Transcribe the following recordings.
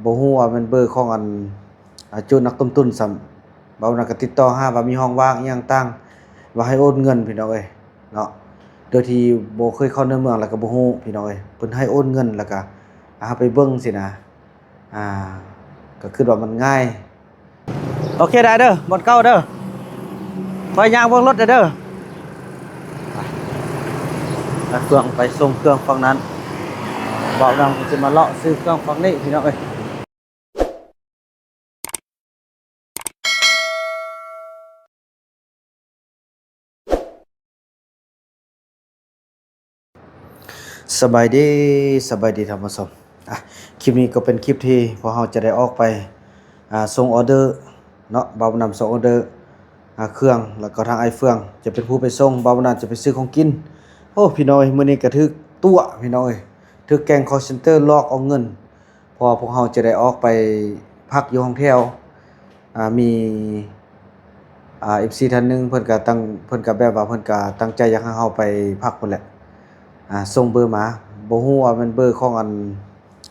ບໍ່ຮູ້ວ່າແມ່ນເບີຂອງອັນ ອາ ໂຈນນັກຕົ້ມຕຸ້ນຊ້ຳ. ບ່າວບຸນນຳກໍຕິດຕໍ່ຫາວ່າມີຫ້ອງວ່າງອີ່ຫຍັງຕ່າງ ວ່າໃຫ້ໂອນເງິນ ພີ່ນ້ອງເອີຍເນາະ, ໂດຍທີ່ບໍ່ເຄີຍເຂົ້າໃນເມືອງ ແລ້ວກໍບໍ່ຮູ້ ພີ່ນ້ອງເອີຍ. ເພິ່ນໃຫ້ໂອນເງິນ ແລ້ວກໍ ອາ ເຮົາໄປເບິ່ງຊີ້ນະ. ອາ ກໍຄິດວ່າມັນງ່າຍ. ໂອເຄ ໄດ້ເດີ ບ່ອນເກົ່າເດີ. ໄປ ຂ້ອຍຍ່າງເບິ່ງລົດເດີ. ໄປ ເຄື່ອງໄປສົ່ງເຄື່ອງຝັ່ງນັ້ນ, ບ່າວນຳກໍຊິມາເລາະຊື້ເຄື່ອງຝັ່ງນີ້ ພີ່ນ້ອງເອີຍ. ສະບາຍດີ ສະບາຍດີທ່ານຜູ້ຊົມ. ອາ ຄລິບນີ້ກໍເປັນຄລິບທີ່ພວກເຮົາຈະໄດ້ອອກໄປ ອາ ສົ່ງອໍເດີເນາະ, ບ່າວບຸນນຳສົ່ງອໍເດີ ອາ ເຄື່ອງ ແລ້ວກໍທາງອ້າຍເຟືອງຈະເປັນຜູ້ໄປສົ່ງ, ບ່າວບຸນນຳຈະໄປຊື້ຂອງກິນ. ໂອ້ ພີ່ນ້ອງເອີຍ ມື້ນີ້ກໍຖືກຕົວະ ພີ່ນ້ອງເອີຍ, ຖືກແກ້ງຄໍເຊັນເຕີຫຼອກເອົາເງິນ. ເພາະວ່າພວກເຮົາຈະໄດ້ອອກໄປພັກຢູ່ຫ້ອງແຖວ, ອາ ມີ ອາ ເອັຟຊີ ທ່ານໜຶ່ງ ເພິ່ນກະຕັ້ງ ເພິ່ນກະແບບວ່າເພິ່ນກະຕັ້ງໃຈຢາກໃຫ້ເຮົາໄປພັກພຸ້ນແຫຼະ, ອາ ສົ່ງເບີມາ. ບໍ່ຮູ້ວ່າແມ່ນເບີຂອງອັນ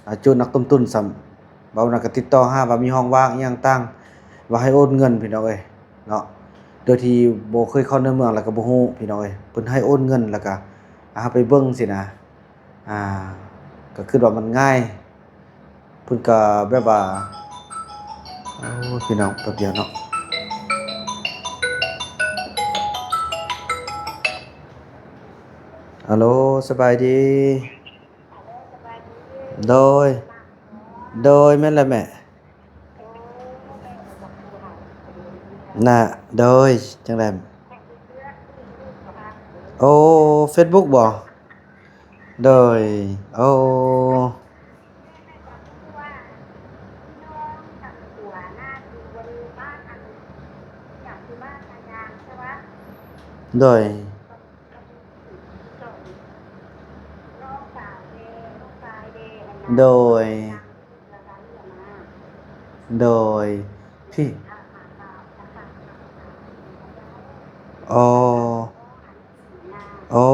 ອາ ໂຈນນັກຕົ້ມຕຸ້ນຊ້ຳ. ບ່າວນຳກໍຕິດຕໍ່ຫາວ່າມີຫ້ອງວ່າງອີ່ຫຍັງຕ່າງ ວ່າໃຫ້ໂອນເງິນ ພີ່ນ້ອງເອີຍເນາະ, ໂດຍທີ່ບໍ່ເຄີຍເຂົ້າໃນເມືອງ ແລ້ວກໍບໍ່ຮູ້ ພີ່ນ້ອງເອີຍ. ເພິ່ນໃຫ້ໂອນເງິນ ແລ້ວກໍ ອາ ເຮົາໄປເບິ່ງຊີ້ນະ. ອາ ກໍຄິດວ່າມັນງ່າຍ, ເພິ່ນກໍແບບວ່າ ໂອ້ ພີ່ນ້ອງ ແປັບດຽວເນາະ. ອາໂລ ສະບາຍດີ. ໂດຍ ໂດຍ ແມ່ນແຫຼະແມ່. ນະ ໂດຍ ຈັ່ງໃດ? ໂອ້ ເຟສບຸກບໍ? ໂດຍ ໂອ້ ໂດຍ ໂດຍ ໂດຍ ພີ່ ອໍ ໂອ້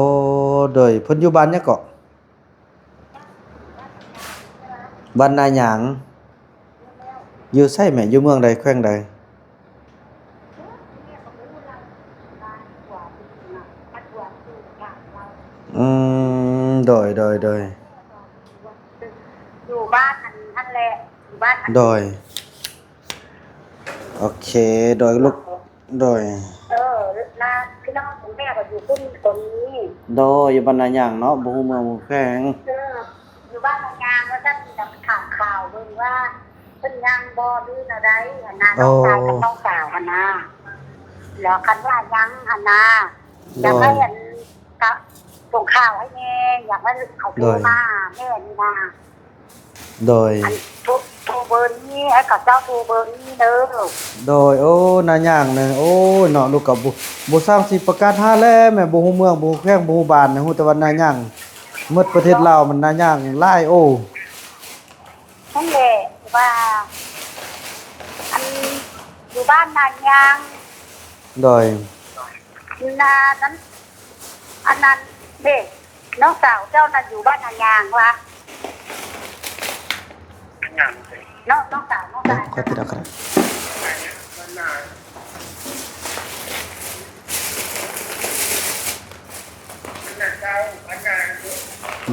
ໂດຍ ເພິ່ນຢູ່ບ້ານຫຍັງເກາະ? ບ້ານນາຍາງ. ຢູ່ໃສແມ່? ຢູ່ເມືອງໃດ ແຂວງໃດ? ອືມ ໂດຍ ໂດຍ ໂດຍ ຢູ່ບ້ານອັນນັ້ນແຫຼະ ຢູ່ບ້ານ ໂດຍ ໂອເຄ ໂດຍ ລູກ ໂດຍ ເອີ ລະພີ່ນ້ອງຂອງແມ່ກໍຢູ່ພຸ້ນກໍມີ ໂດຍ ຢູ່ບ້ານນາຍາງເນາະ ບໍ່ຮູ້ເມືອງບໍ່ຮູ້ແຂວງ ເອີ ຢູ່ບ້ານນາຍາງ ວ່າຊັ້ນ ຈະຖາມຂ່າວເບິ່ງວ່າເພິ່ນຍັງບໍ່ ຫຼືແນວໃດຫັ້ນນະ ນ້ອງຊາຍກັບນ້ອງສາວຫັ້ນນະ ແລ້ວຄັນວ່າຍັງຫັ້ນນະ ຢາກໃຫ້ອັນ ກະສົ່ງຂ່າວໃຫ້ແດ່ ຢາກໃຫ້ເຂົາໂທມາຫາແມ່ນີ້ນະ ໂດຍ ອັນໂທ ໂທເບີນີ້ ໃຫ້ເຂົາເຈົ້າໂທເບີນີ້ເດີ ໂດຍ ໂອ້ ນາຍາງເນີ ໂອ້ຍເນາະ ລູກກໍບໍ່ ບໍ່ຊ່າງຊິປະກາດຫາແລ້ວ ແມ່ບໍ່ຮູ້ເມືອງ ບໍ່ຮູ້ແຂວງ ບໍ່ຮູ້ບ້ານ ຮູ້ແຕ່ວ່ານາຍາງ ໝົດປະເທດລາວມັນນາຍາງຫຼາຍ ໂອ້ ນັ້ນແຫຼະ ວ່າ ອັນ ຢູ່ບ້ານນາຍາງ ໂດຍ ນານັ້ນ ອັນນັ້ນເດ້ ນ້ອງສາວເຈົ້ານັ້ນຢູ່ບ້ານນາຍາງວະ ນ້ອງ ນ້ອງສາວ ນ້ອງສາວ ເອີ ຂ້ອຍຕິດເອົາກໍໄດ້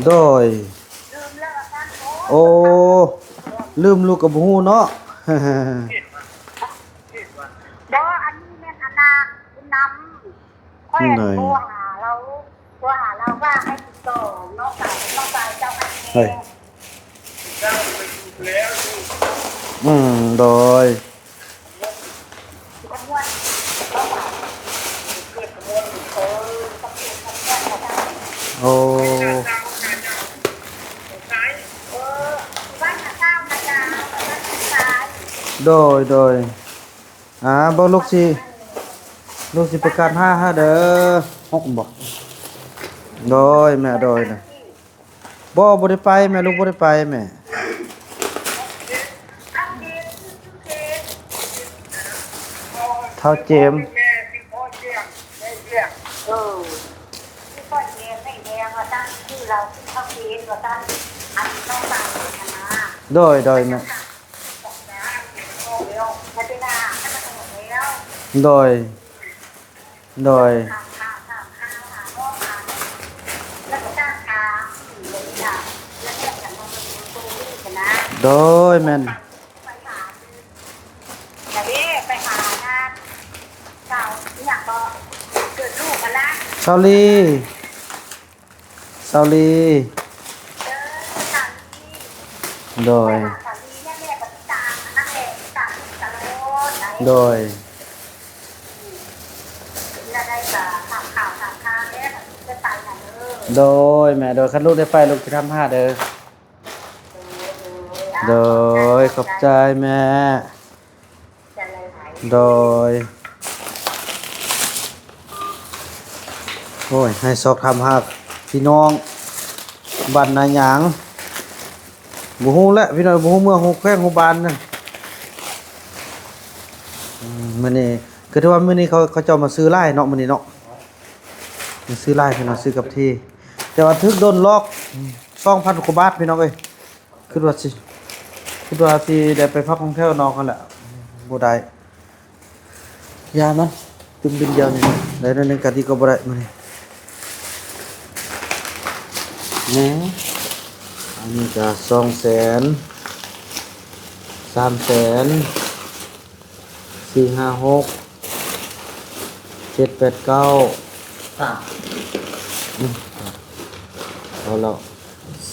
ໂດຍ ໂອ້ ລືມ ລູກກໍບໍ່ຮູ້ເນາະ ບໍ່ ອັນນີ້ແມ່ນອັນນາ ບຸນນຳ ຂ້ອຍໂທຫາລາວ ໂທຫາລາວວ່າໃຫ້ຕິດຕໍ່ນ້ອງສາວ ນ້ອງຊາຍເຈົ້າໃຫ້ແດ່ ອືມ ໂດຍ ໂອ້ ໂດຍ ໂດຍ ອາ ບໍ່ ລູກຊິ ລູກຊິປະກາດຫາ ຫາເດີ ຫົກບໍ່? ໂດຍແມ່ ໂດຍ ບໍ່ ບໍ່ໄດ້ໄປແມ່ ລູກບໍ່ໄດ້ໄປແມ່ ທ້າວເຈມ ໂດຍ ໂດຍແມ່. ໂດຍ ໂດຍ ໂດຍ ແມ່ນ ສາວລີ ສາວລີ ໂດຍ ໂດຍ ໂດຍ ແມ່ ໂດຍ ຄັນລູກໄດ້ໄປ ລູກຊິຖາມຫາເດີ ໂດຍ ຂອບໃຈແມ່ ໂດຍ ໂອ້ຍ ໃຫ້ຊອກຖາມຫາພີ່ນ້ອງບ້ານນາຫຍາງ ບໍ່ຮູ້ແຫຼະພີ່ນ້ອງ ບໍ່ຮູ້ເມືອງ ຮູ້ແຂວງ ຮູ້ບ້ານນະ ອືມ ມື້ນີ້ ກໍຖືວ່າມື້ນີ້ເຂົາ ເຂົາເຈົ້າມາຊື້ຫຼາຍເນາະ ມື້ນີ້ເນາະ ມາຊື້ຫຼາຍພີ່ນ້ອງ ຊື້ກັບທີ່ ແຕ່ວ່າຖືກໂດນຫຼອກ ສອງພັນກວ່າບາດ ພີ່ນ້ອງເອີຍ. ຄິດວ່າຊິ ຄິດວ່າຊິໄດ້ໄປພັກຫ້ອງແຖວນອກຫັ້ນແຫຼະ ບໍ່ໄດ້ ຢ່າມັນ ຕື່ມບິນດຽວນີ້ ໄດ້ໜ້ອຍໜຶ່ງກະດີກວ່າບໍ່ໄດ້ມື້ນີ້ ແໜ່ ອັນນີ້ກະສອງແສນ ສາມແສນ ສີ່ ຫ້າ ຫົກ ເຈັດ ແປດ ເກົ້າ ອືມ ເອົາແລ້ວ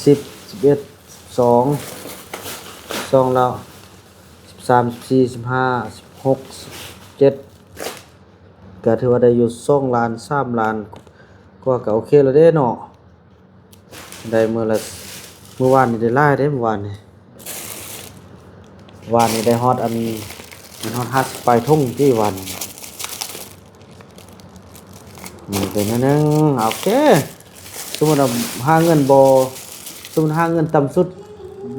ສິບ ສິບເອັດ ສອງ ສອງແລ້ວ ສິບສາມ ສິບສີ່ ສິບຫ້າ ສິບຫົກ ສິບເຈັດ ກະຖືວ່າໄດ້ຢູ່ສອງລ້ານ ສາມລ້ານກວ່າ ກະໂອເຄແລ້ວເດ້ເນາະ ໄດ້ມື້ລະ ມື້ວານນີ້ໄດ້ຫຼາຍເດ້ ມື້ວານນີ້ ວານນີ້ໄດ້ຮອດອັນ ໄດ້ຮອດຫ້າສິບປາຍຖົງຕິວານນີ້ ນີ້ເປັນອັນໜຶ່ງ ໂອເຄ ສົມມຸດວ່າຫາເງິນບໍ່ ສົມມຸດຫາເງິນຕ່ຳສຸດ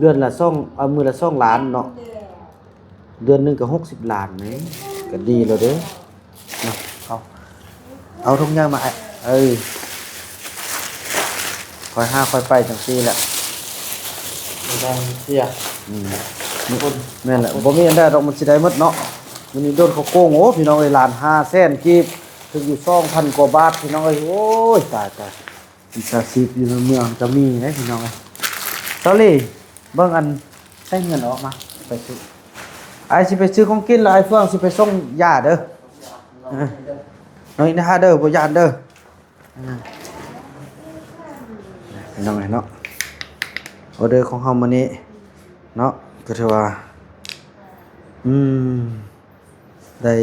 ເດືອນລະສອງ ເອົາ ມື້ລະສອງລ້ານເນາະ ເດືອນໜຶ່ງກໍຫົກສິບລ້ານນີ້ ກໍດີແລ້ວເດ້ເນາະ ເອົາ ເອົາທຸກຢ່າງມາ ເອີ ຄ່ອຍຫາຄ່ອຍໄປຈັ່ງຊີ້ແຫຼະ ບໍ່ໄດ້ເສຍ ອືມ ແມ່ນແຫຼະ ບໍ່ມີອັນໃດດອກ ມັນຊິໄດ້ໝົດເນາະ ມື້ນີ້ໂດນເຂົາໂກງ ໂອ້ ພີ່ນ້ອງເອີຍ ລ້ານຫ້າແສນກີບ ຖືກຢູ່ສອງພັນກວ່າບາດ ພີ່ນ້ອງເອີຍ ໂອ້ຍ ຕາຍ ຕາຍ ມິດສາຊີບຢູ່ໃນເມືອງກໍມີເດ້ພີ່ນ້ອງເອີຍ ສາວລີ ເບິ່ງອັນ ໃສ່ເງິນອອກມາ ໄປຊື້ ອ້າຍຊິໄປຊື້ຂອງກິນ ແລ້ວອ້າຍເຟືອງຊິໄປສົ່ງຢາເດີ ເອີ ນ້ອງອິນທາເດີ ບໍ່ຢ້ານເດີ ເອີ ພີ່ນ້ອງເອີຍເນາະ ອໍເດີຂອງເຮົາມື້ນີ້ເນາະ ກໍຖືວ່າ ອືມ ໄດ້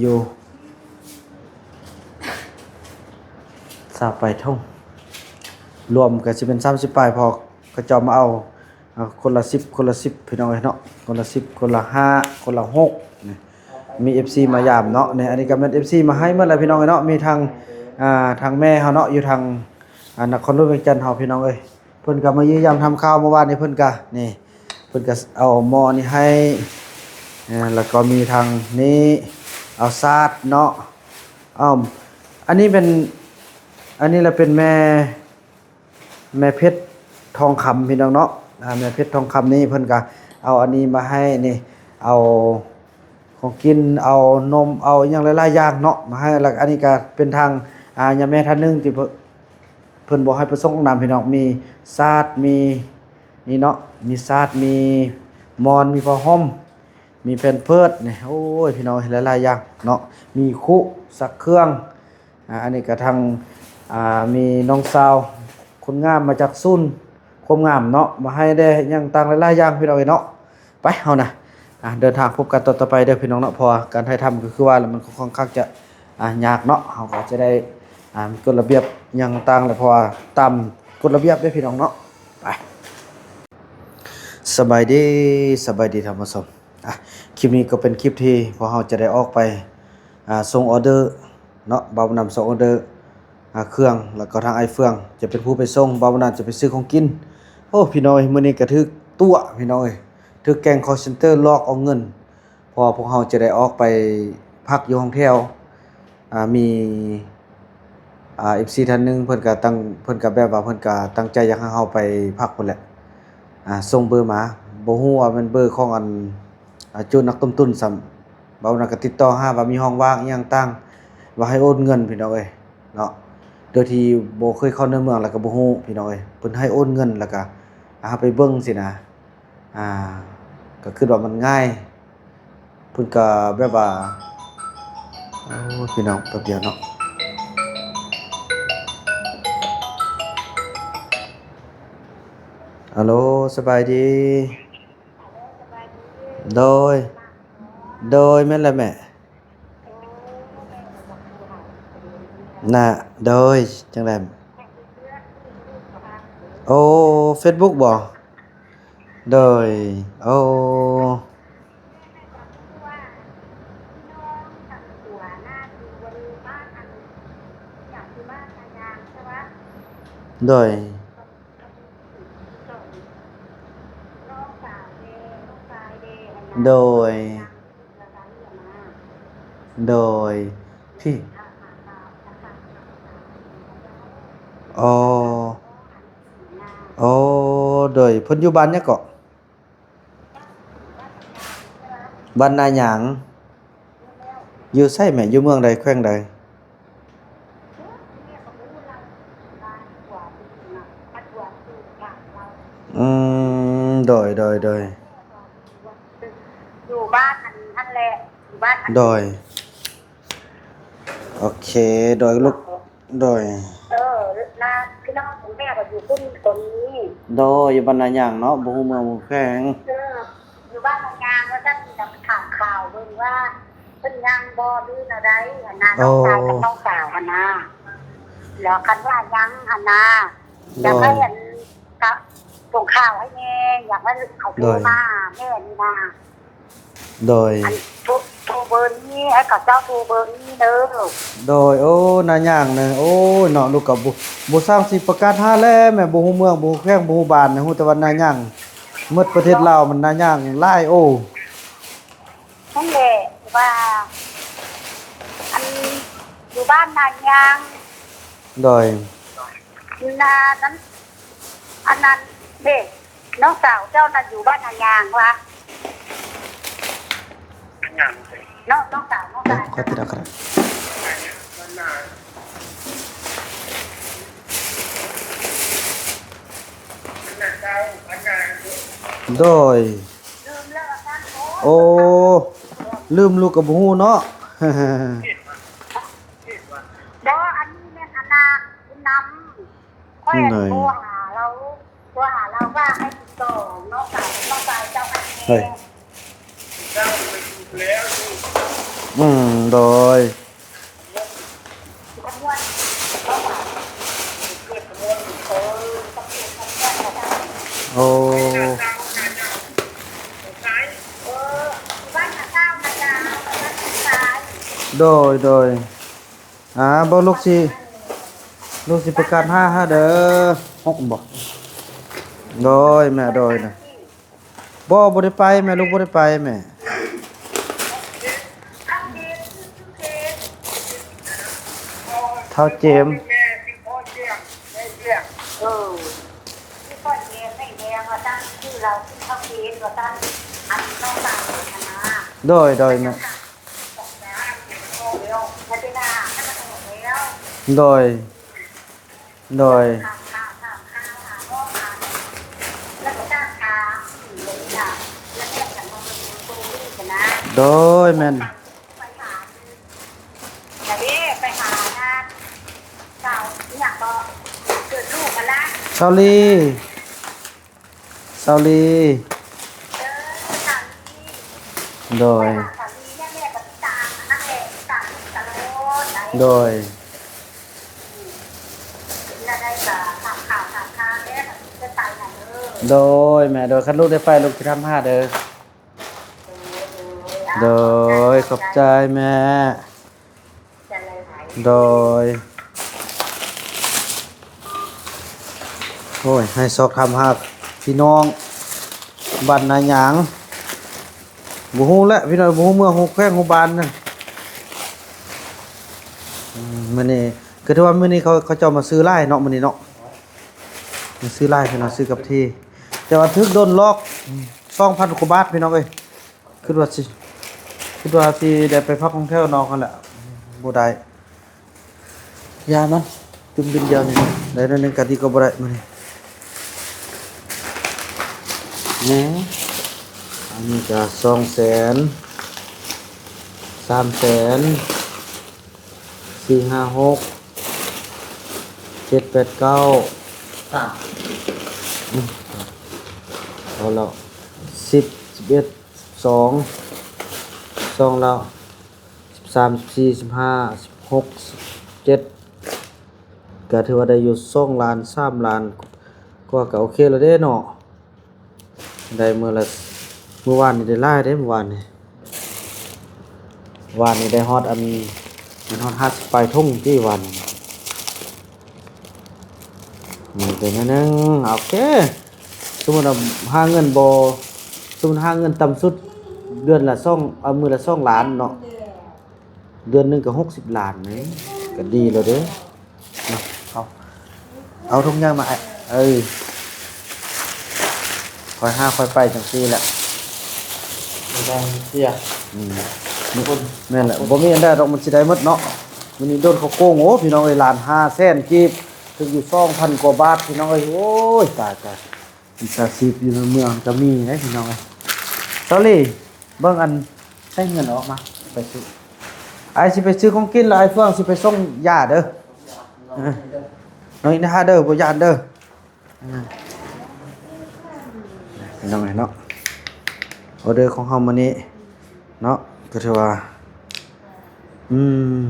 ຢູ່ຊາວປາຍຖົງ ລວມກໍຊິເປັນສາມສິບປາຍ ເພາະເຂົາເຈົ້າມາເອົາ ເອົາຄົນລະສິບ ຄົນລະສິບ ພີ່ນ້ອງເອີຍເນາະ ຄົນລະສິບ ຄົນລະຫ້າ ຄົນລະຫົກ ນີ້ ມີເອັຟຊີມາຢາມເນາະ ນີ້ ອັນນີ້ກໍແມ່ນເອັຟຊີມາໃຫ້ໝົດແລ້ວ ພີ່ນ້ອງເອີຍເນາະ ມີທາງ ອ່າ ທາງແມ່ເຮົາເນາະ ຢູ່ທາງ ອ່າ ນະຄອນຫຼວງວຽງຈັນເຮົາ ພີ່ນ້ອງເອີຍ ເພິ່ນກໍມາຢ້ຽມຢາມຖາມຂ່າວ ເມື່ອວານນີ້ເພິ່ນກໍ ນີ້ ເພິ່ນກໍເອົາໝໍ້ນີ້ໃຫ້ ເອີ ແລ້ວກໍມີທາງນີ້ ເອົາສາດເນາະ ອ້າວ ອັນນີ້ເປັນ ອັນນີ້ລະເປັນແມ່ ແມ່ເພັດທອງຄຳ ພີ່ນ້ອງເນາະ ອ່າ ແມ່ເພັດທອງຄຳນີ້ ເພິ່ນກໍເອົາອັນນີ້ມາໃຫ້ ນີ້ ເອົາຂອງກິນ ເອົານົມ ເອົາຫຍັງຫຼາຍໆຢ່າງເນາະ ມາໃຫ້ ແລ້ວອັນນີ້ກໍເປັນທາງ ອ່າ ຍາແມ່ທ່ານໜຶ່ງທີ່ເພິ່ນ ເພິ່ນບໍ່ໃຫ້ໄປສົ່ງນ້ຳ ພີ່ນ້ອງ ມີສາດ ມີນີ້ເນາະ ມີສາດ ມີໝອນ ມີຜ້າຫົ່ມ ມີແພມເພີດນີ້ ໂອ້ຍ ພີ່ນ້ອງ ຫຼາຍໆຢ່າງເນາະ ມີຄຸ ຊັກເຄື່ອງ ອ່າ ອັນນີ້ກໍທາງ ອ່າ ມີນ້ອງສາວຄົນງາມມາຈາກສູນຄວາມງາມເນາະ ມາໃຫ້ແດ່ ຫຍັງຕ່າງຫຼາຍໆຢ່າງ ພີ່ນ້ອງເອີຍເນາະ ໄປ ເຮົານະ ອ່າ ເດີນທາງພົບກັນຕອນຕໍ່ໄປເດີພີ່ນ້ອງເນາະ ເພາະວ່າການຖ່າຍທຳກໍຄືວ່າລະ ມັນກໍຄ່ອນຂ້າງຈະ ອ່າ ຍາກເນາະ ເຮົາກໍຈະໄດ້ ອ່າ ມີກົດລະບຽບຫຍັງຕ່າງແຫຼະ ເພາະວ່າຕາມກົດລະບຽບເດ້ພີ່ນ້ອງເນາະ ໄປ ສະບາຍດີ ສະບາຍດີທ່ານຜູ້ຊົມ ອ່ະ ຄລິບນີ້ກໍເປັນຄລິບທີ່ພວກເຮົາຈະໄດ້ອອກໄປ ອ່າ ສົ່ງອໍເດີເນາະ ບ່າວບຸນນຳສົ່ງອໍເດີ ອ່າ ເຄື່ອງ ແລ້ວກໍທາງອ້າຍເຟືອງຈະເປັນຜູ້ໄປສົ່ງ ບ່າວບຸນນຳຈະໄປຊື້ຂອງກິນ ໂອ້ ພີ່ນ້ອງເອີຍ ມື້ນີ້ກໍຖືກຕົວະ ພີ່ນ້ອງເອີຍ ຖືກແກ້ງຄໍເຊັນເຕີຫຼອກເອົາເງິນ ເພາະວ່າພວກເຮົາຈະໄດ້ອອກໄປພັກຢູ່ຫ້ອງແຖວ ອ່າ ມີ ອ່າ ເອັຟຊີທ່ານໜຶ່ງ ເພິ່ນກະຕັ້ງ ເພິ່ນກະແບບວ່າເພິ່ນກະຕັ້ງໃຈຢາກໃຫ້ເຮົາໄປພັກພຸ້ນແຫຼະ ອ່າ ສົ່ງເບີມາ ບໍ່ຮູ້ວ່າແມ່ນເບີຂອງອັນ ອ່າ ໂຈນນັກຕົ້ມຕຸນຊ້ຳ ເວົ້ານັ້ນກໍຕິດຕໍ່ຫາວ່າມີຫ້ອງວ່າງອີ່ຫຍັງຕ່າງ ວ່າໃຫ້ໂອນເງິນພີ່ນ້ອງເອີຍເນາະ ໂດຍທີ່ບໍ່ເຄີຍເຂົ້າໃນເມືອງ ແລ້ວກໍບໍ່ຮູ້ພີ່ນ້ອງເອີຍ ເພິ່ນໃຫ້ໂອນເງິນ ແລ້ວກໍ ອາ ເຮົາໄປເບິ່ງຊີ້ນະ ອາ ກໍຄິດວ່າມັນງ່າຍ ເພິ່ນກໍແບບວ່າ ໂອ້ ພີ່ນ້ອງ ແປັບດຽວເນາະ. ອາໂລ ສະບາຍດີ. ໂດຍ ໂດຍ ແມ່ນແຫຼະແມ່ ນະ ໂດຍ ຈັ່ງໃດ ໂອ້ ເຟສບຸກບໍ? ໂດຍ ໂອ້ ໂດຍ ໂດຍ ໂດຍ ພີ້ ອໍ ໂອ້ ໂດຍ ເພິ່ນຢູ່ບ້ານຫຍັງເກາະ? ບ້ານນາຍາງ ຢູ່ໃສແມ່? ຢູ່ເມືອງໃດ ແຂວງໃດ? ອືມ ໂດຍ ໂດຍ ໂດຍ ຢູ່ບ້ານອັນນັ້ນແຫຼະ ຢູ່ບ້ານ ໂດຍ ໂອເຄ ໂດຍ ລູກ ໂດຍ ເອີ ລະພີ່ນ້ອງຂອງແມ່ກໍຢູ່ພຸ້ນກໍມີ ໂດຍ ຢູ່ບ້ານນາຍາງເນາະ ບໍ່ຮູ້ເມືອງບໍ່ແຂວງ ເອີ ຢູ່ບ້ານນາຍາງ ວ່າຊັ້ນ ຢາກຖາມຂ່າວເບິ່ງວ່າເພິ່ນຍັງບໍ່ ຫຼືແນວໃດຫັ້ນນະ ນ້ອງຊາຍກັບນ້ອງສາວຫັ້ນນະ ແລ້ວຄັນວ່າຍັງຫັ້ນນະ ຢາກໃຫ້ອັນ ກະສົ່ງຂ່າວໃຫ້ແດ່ ຢາກໃຫ້ເຂົາໂທມາຫາແມ່ນີ້ນະ ໂດຍ ອັນໂທ ໂທເບີນີ້ ໃຫ້ເຂົາເຈົ້າໂທເບີນີ້ເດີ ໂດຍ ໂອ້ ນາຍາງເນາະ ໂອ້ຍເນາະ ລູກກໍບໍ່ ບໍ່ຊ່າງຊິປະກາດຫາແລ້ວ ແມ່ບໍ່ຮູ້ເມືອງ ບໍ່ຮູ້ແຂວງ ບໍ່ຮູ້ບ້ານ ຮູ້ແຕ່ວ່ານາຍາງ ໝົດປະເທດລາວມັນນາຍາງຫຼາຍ ໂອ້ ນັ້ນແຫຼະ ວ່າ ອັນ ຢູ່ບ້ານນາຍາງ ໂດຍ ນາ ນັ້ນ ອັນນັ້ນເດ້ ນ້ອງສາວເຈົ້ານະຢູ່ບ້ານນາຍາງວະ ເນາະ ນ້ອງສາວ ນ້ອງສາວ ເອີ ຂໍຕິດຕາມກໍໄດ້ ໂດຍ ລືມແລ້ວວ່າຊັ້ນ ໂອ້ ໂອ້ ລືມ ລູກກໍບໍ່ຮູ້ເນາະ ບໍ່ ອັນນີ້ແມ່ນອັນນາ ບຸນນຳ ຂ້ອຍໂທຫາລາວ ໂທຫາລາວວ່າໃຫ້ຕິດຕໍ່ນ້ອງສາວ ນ້ອງຊາຍເຈົ້າໃຫ້ແດ່ ອືມ ໂດຍ ໂອ້ ໂດຍ ໂດຍ ອາ ບໍ່ ລູກຊິ ລູກຊິປະກາດຫາ ຫາເດີ ຫົກບໍ່? ໂດຍ ແມ່ ໂດຍ ນະ ບໍ່ ບໍ່ໄດ້ໄປແມ່ ລູກບໍ່ໄດ້ໄປແມ່ ທ້າວເຈມ ໂດຍ ໂດຍ ແມ່ ໂດຍ ໂດຍ ໂດຍ ແມ່ນ ສາວລີ ສາວລີ ໂດຍ ໂດຍ ໂດຍ ແມ່ ໂດຍ ຄັນລູກໄດ້ໄປ ລູກຊິຖາມຫາເດີ ໂດຍ ຂອບໃຈແມ່. ໂດຍ ໂອ້ຍ ໃຫ້ຊອກຖາມຫາພີ່ນ້ອງບ້ານນາຍາງ ບໍ່ຮູ້ແຫຼະພີ່ນ້ອງ ບໍ່ຮູ້ເມືອງ ຮູ້ແຂວງ ຮູ້ບ້ານນະ ອືມ ມື້ນີ້ ຄືຖືວ່າມື້ນີ້ເຂົາ ເຂົາເຈົ້າມາຊື້ຫຼາຍເນາະ ມື້ນີ້ເນາະ ມາຊື້ຫຼາຍ ພີ່ນ້ອງ ຊື້ກັບທີ່ ແຕ່ວ່າຖືກໂດນຫຼອກ ສອງພັນກວ່າບາດ ພີ່ນ້ອງເອີຍ. ຄິດວ່າຊິ ຄິດວ່າຊິໄດ້ໄປພັກໂຮງແຮມນອກຫັ້ນແຫຼະ ບໍ່ໄດ້ ຢ່າມັນ ຈຸ່ມບິນດຽວນີ້ ໄດ້ໜ້ອຍໜຶ່ງກະດີກວ່າບໍ່ໄດ້ມື້ນີ້. ນີ້ ອັນນີ້ກະສອງແສນ ສາມແສນ ສີ່ ຫ້າ ຫົກ ເຈັດ ແປດ ເກົ້າ ອືມ ເອົາແລ້ວ ສິບ ສິບເອັດ ສິບສອງ ສອງແລ້ວ ສິບສາມ ສິບສີ່ ສິບຫ້າ ສິບຫົກ ສິບເຈັດ ກະຖືວ່າໄດ້ຢູ່ສອງລ້ານ ສາມລ້ານກວ່າ ກະໂອເຄແລ້ວເດ້ເນາະ. ໄດ້ມື້ລະ ມື້ວານນີ້ໄດ້ຫຼາຍເດ້ ມື້ວານນີ້ ວານນີ້ໄດ້ຮອດອັນ ແມ່ນຮອດຫ້າສິບປາຍຖົງຕິ ວານນີ້ ມັນເປັນອັນໜຶ່ງ ໂອເຄ. ສົມມຸດວ່າຫາເງິນບໍ່ ສົມມຸດຫາເງິນຕ່ຳສຸດເດືອນລະສອງ ເອົາ ມື້ລະສອງລ້ານເນາະ ເດືອນໜຶ່ງກະຫົກສິບລ້ານນີ້ ກະດີແລ້ວເດ້. ເອົາ ເອົາຖົງໃຫຍ່ມາ ເອີ ຄ່ອຍຫາຄ່ອຍໄປຈັ່ງຊີ້ແຫຼະ ບໍ່ໄດ້ເສຍ ອືມ ແມ່ນແຫຼະ ບໍ່ມີອັນໃດດອກ ມັນຊິໄດ້ໝົດເນາະ. ມື້ນີ້ໂດນເຂົາໂກງ ໂອ້ ພີ່ນ້ອງເອີຍ ລ້ານຫ້າແສນກີບ ຖືກຢູ່ສອງພັນກວ່າບາດ ພີ່ນ້ອງເອີຍ ໂອ້ຍ ຕາຍ ຕາຍ. ມິດສາຊີບຢູ່ໃນເມືອງກະມີເດ້ພີ່ນ້ອງເອີຍ. ຊາວລີ ເບິ່ງອັນ ໃຊ້ເງິນອອກມາ ໄປຊື້ ອ້າຍຊິໄປຊື້ຂອງກິນ ແລ້ວອ້າຍເຟືອງຊິໄປສົ່ງຢາເດີ. ເອີ ນ້ອງອິນທາເດີ ບໍ່ຢ້ານເດີ. ເອີ ພີ່ນ້ອງເອີຍເນາະ ອໍເດີຂອງເຮົາມື້ນີ້ເນາະ ກະຖືວ່າ ອືມ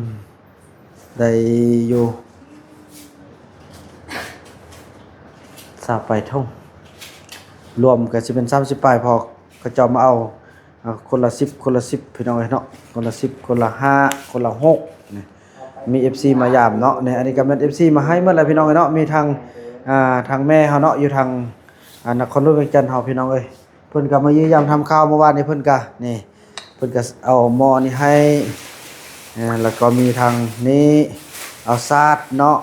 ໄດ້ຢູ່ຊາວປາຍຖົງ ລວມກະຊິເປັນສາມສິບປາຍ ເພາະເຂົາເຈົ້າມາເອົາ ເອົາຄົນລະສິບ ຄົນລະສິບ ພີ່ນ້ອງເອີຍເນາະ ຄົນລະສິບ ຄົນລະຫ້າ ຄົນລະຫົກ ນີ້ ມີເອັຟຊີມາຢາມເນາະ. ນີ້ ອັນນີ້ກະແມ່ນເອັຟຊີມາໃຫ້ໝົດແລ້ວ ພີ່ນ້ອງເອີຍເນາະ ມີທາງ ອ່າ ທາງແມ່ເຮົາເນາະ ຢູ່ທາງ ອ່າ ນະຄອນຫຼວງວຽງຈັນເຮົາ ພີ່ນ້ອງເອີຍ ເພິ່ນກະມາຢ້ຽມຢາມຖາມຂ່າວ ເມື່ອວານນີ້ເພິ່ນກະ ນີ້ ເພິ່ນກະເອົາໝໍ້ນີ້ໃຫ້ ເອີ ແລ້ວກໍມີທາງນີ້ ເອົາສາດເນາະ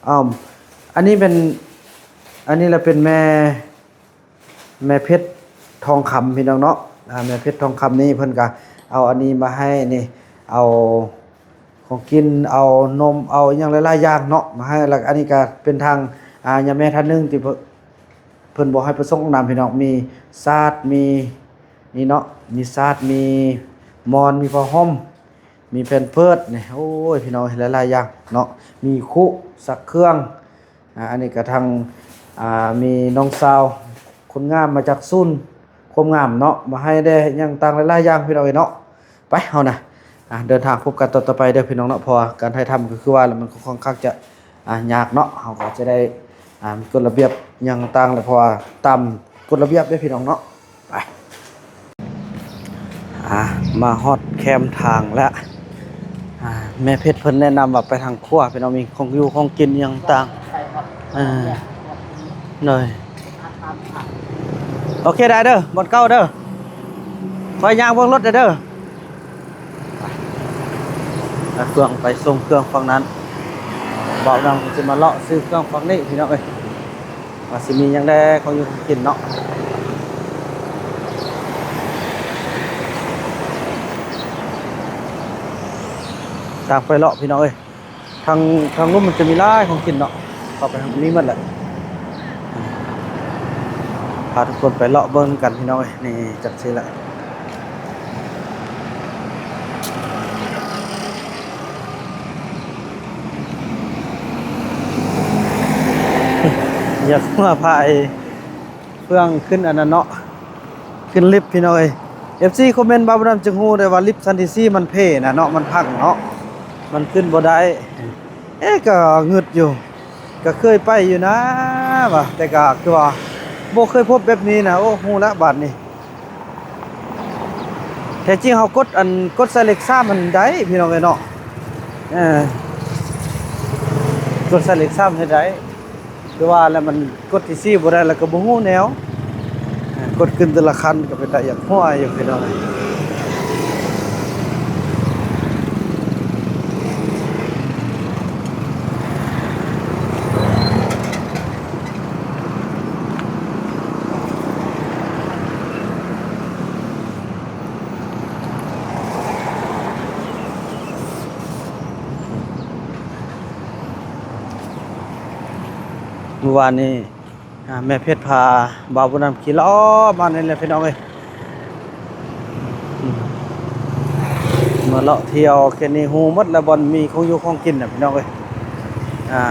ເອົາ ອັນນີ້ເປັນ ອັນນີ້ລະເປັນແມ່ ແມ່ເພັດທອງຄຳ ພີ່ນ້ອງເນາະ ອ່າ ແມ່ເພັດທອງຄຳນີ້ ເພິ່ນກະເອົາອັນນີ້ມາໃຫ້ ນີ້ ເອົາຂອງກິນ ເອົານົມ ເອົາອີ່ຫຍັງຫຼາຍໆຢ່າງເນາະ ມາໃຫ້. ແລ້ວອັນນີ້ກະເປັນທາງ ອ່າ ຍາແມ່ທ່ານໜຶ່ງທີ່ເພິ່ນ ເພິ່ນບໍ່ໃຫ້ປະສົງອອກນາມ ພີ່ນ້ອງ ມີສາດ ມີນີ້ເນາະ ມີສາດ ມີໝອນ ມີຜ້າຫົ່ມ ມີແພມເພີດນີ້ ໂອ້ຍ ພີ່ນ້ອງ ຫຼາຍໆຢ່າງເນາະ ມີຄຸ ຊັກເຄື່ອງ ອ່າ ອັນນີ້ກະທາງ ອ່າ ມີນ້ອງສາວຄົນງາມມາຈາກສູນຄວາມງາມເນາະ ມາໃຫ້ແດ່ ຫຍັງຕ່າງຫຼາຍໆຢ່າງ ພີ່ນ້ອງເອີຍເນາະ. ໄປ ເຮົານະ ອ່າ ເດີນທາງພົບກັນຕອນຕໍ່ໄປເດີພີ່ນ້ອງເນາະ ເພາະວ່າການຖ່າຍທຳກະຄືວ່າລະ ມັນກະຄ່ອນຂ້າງຈະ ອ່າ ຍາກເນາະ ເຮົາກະຈະໄດ້ ອ່າ ມີກົດລະບຽບຫຍັງຕ່າງແຫຼະ ເພາະວ່າຕາມກົດລະບຽບເດ້ພີ່ນ້ອງເນາະ. ໄປ ອ່າ ມາຮອດແຄມທາງແລ້ວ ອ່າ ແມ່ເພັດເພິ່ນແນະນຳວ່າໄປທາງຂວາ ພີ່ນ້ອງ ມີຂອງຢູ່ຂອງກິນຫຍັງຕ່າງ ເອີ ໂດຍ ໂອເຄ ໄດ້ເດີ ບ່ອນເກົ່າເດີ ຄອຍຍ່າງເບິ່ງລົດເດີ. ເອົາເຄື່ອງໄປສົ່ງເຄື່ອງຝັ່ງນັ້ນ ບ່າວດຳກະຊິມາເລາະຊື້ເຄື່ອງຝັ່ງນີ້ ພີ່ນ້ອງເອີຍ ວ່າຊິມີຫຍັງແດ່ຂອງຢູ່ຂອງກິນເນາະ. ຕາມໄປເລາະ ພີ່ນ້ອງເອີຍ ທາງ ທາງລຸ່ມມັນຈະມີຫຼາຍຂອງກິນເນາະ ເຂົ້າໄປທາງນີ້ໝົດແຫຼະ ພາທຸກຄົນໄປເລາະເບິ່ງນຳກັນ ພີ່ນ້ອງເອີຍ ນີ້ ຈັກຊີ້ແຫຼະ ຢາກມາພາອ້າຍເຟືອງຂຶ້ນອັນນັ້ນເນາະ ຂຶ້ນລິບ ພີ່ນ້ອງເອີຍ. ເອັຟຊີຄອມເມັນມາ ບໍ່ນຳຈຶ່ງຮູ້ໄດ້ວ່າລິບຊັ້ນທີສີ່ມັນເພນະເນາະ ມັນພັງເນາະ ມັນຂຶ້ນບໍ່ໄດ້. ເອ ກະງຶດຢູ່ ກະເຄີຍໄປຢູ່ນາວ່າ ແຕ່ກະຄືວ່າບໍ່ເຄີຍພົບແບບນີ້ນະ. ໂອ້ ຮູ້ລະບາດນີ້ ແທ້ຈິງເຮົາກົດ ອັນ ກົດໃສ່ເລກສາມຫັ້ນໄດ້ ພີ່ນ້ອງເອີຍເນາະ ເອີ ກົດໃສ່ເລກສາມໃຫ້ໄດ້. ຄືວ່າແລ້ວ ມັນກົດທີສີ່ບໍ່ໄດ້ ແລ້ວກະບໍ່ຮູ້ແນວ ກົດຂຶ້ນແຕ່ລະຄັນກະເປັນຕາຢາກຫົວຢູ່ ພີ່ນ້ອງ. ເ ມື້ວານນີ້ ອ່າ ແມ່ເພັດພາບ່າວບຸນນຳຂີ່ເລາະມານີ້ແຫຼະພີ່ນ້ອງເອີຍ. ອືມ ມາເລາະທ່ຽວເຂດນີ້ ຮູ້ໝົດແລ້ວ ບ່ອນມີຂອງຢູ່ຂອງກິນນະພີ່ນ້ອງເອີຍ. ອ່າ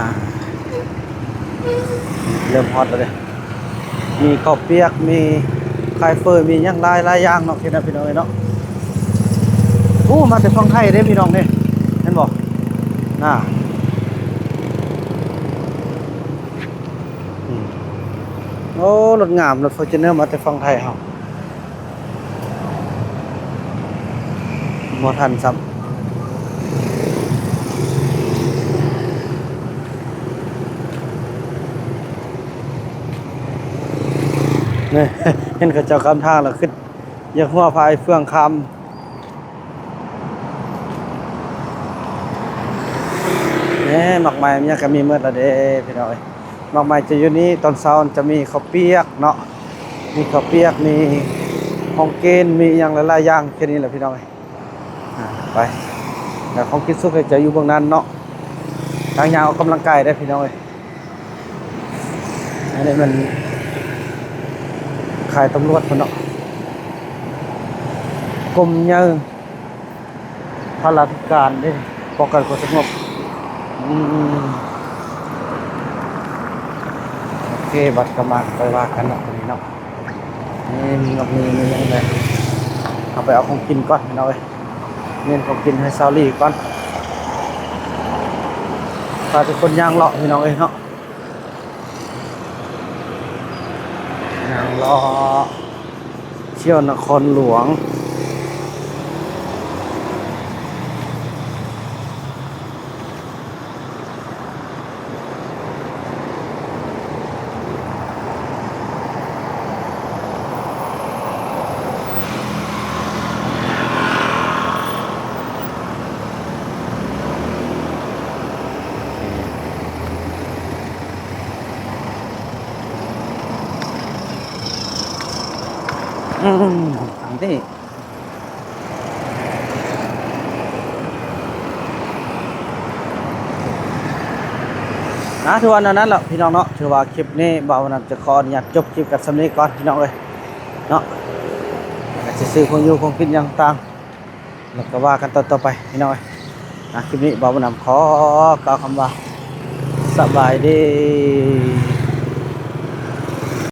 ເລີ່ມຮອດແລ້ວເດ້ ມີເຂົ້າປຽກ ມີຂາຍເຝີ ມີຫຍັງຫຼາຍ ຫຼາຍຢ່າງເນາະ ເຂດນັ້ນພີ່ນ້ອງເອີຍເນາະ. ໂອ້ ມາແຕ່ຝັ່ງໄທເດ້ພີ່ນ້ອງເດ້ ເຫັນບໍ່ ນະ. ອືມ ໂອ້ ລົດງາມ ລົດຟໍຈູນເນີມາແຕ່ຝັ່ງໄທເຮົາ ບໍ່ທັນຊ້ຳ. ນີ້ ເຫັນເຂົາເຈົ້າຄຳທາງແລ້ວ ຄິດຢາກຫົວພາຍເຟືອງຄຳ. ແໜ່ ໝາກໄມ້ມັນຫຍັງກໍມີໝົດລະເດ້ພີ່ນ້ອງເອີຍ. ໝາກໄມ້ຈະຢູ່ນີ້ ຕອນເຊົ້າຈະມີເຂົ້າປຽກເນາະ ມີເຂົ້າປຽກ ມີຂອງກິນ ມີຫຍັງຫຼາຍໆຢ່າງແຄ່ນີ້ແຫຼະພີ່ນ້ອງເອີຍ. ອ່າ ໄປ ແລ້ວຂອງກິນສຸກໃຫ້ເຈົ້າຢູ່ເບື້ອງນັ້ນເນາະ. ທາງຍ່າງອອກກຳລັງກາຍເດ້ພີ່ນ້ອງເອີຍ. ອັນນີ້ມັນຄ້າຍຕຳຫຼວດພຸ້ນເນາະ ກົມໃຫຍ່ ພະລາທິການເດ້ ປ້ອງກັນຄວາມສະຫງົບ. ອືມ ໂອເຄ ບັດກະມາໄປວ່າກັນເນາະ ຕອນນີ້ເນາະ. ນີ້ ມີໝາກມີ ມີຫຍັງແດ່ ເຮົາໄປເອົາຂອງກິນກ່ອນພີ່ນ້ອງເອີຍ. ເນັ້ນຂອງກິນໃຫ້ຊາວລີກ່ອນ ພາທຸກຄົນຍ່າງເລາະພີ່ນ້ອງເອີຍເນາະ. ຍ່າງເລາະທ່ຽວນະຄອນຫຼວງ. ອືມ ທາງນີ້ ອ່າ ຖືວ່າແນວນັ້ນແຫຼະພີ່ນ້ອງເນາະ. ຖືວ່າຄລິບນີ້ບ່າວນຳຈະຂໍອະນຸຍາດຈົບຄລິບກັນສ່ຳນີ້ກ່ອນພີ່ນ້ອງເອີຍເນາະ. ແລ້ວກໍຊິຊື້ຂອງຢູ່ຂອງກິນຫຍັງຕ່າງ ແລ້ວກໍວ່າກັນຕອນຕໍ່ໄປພີ່ນ້ອງເອີຍ. ອ່າ ຄລິບນີ້ບ່າວບຸນນຳຂໍກ່າວຄຳວ່າ ສະບາຍດີ.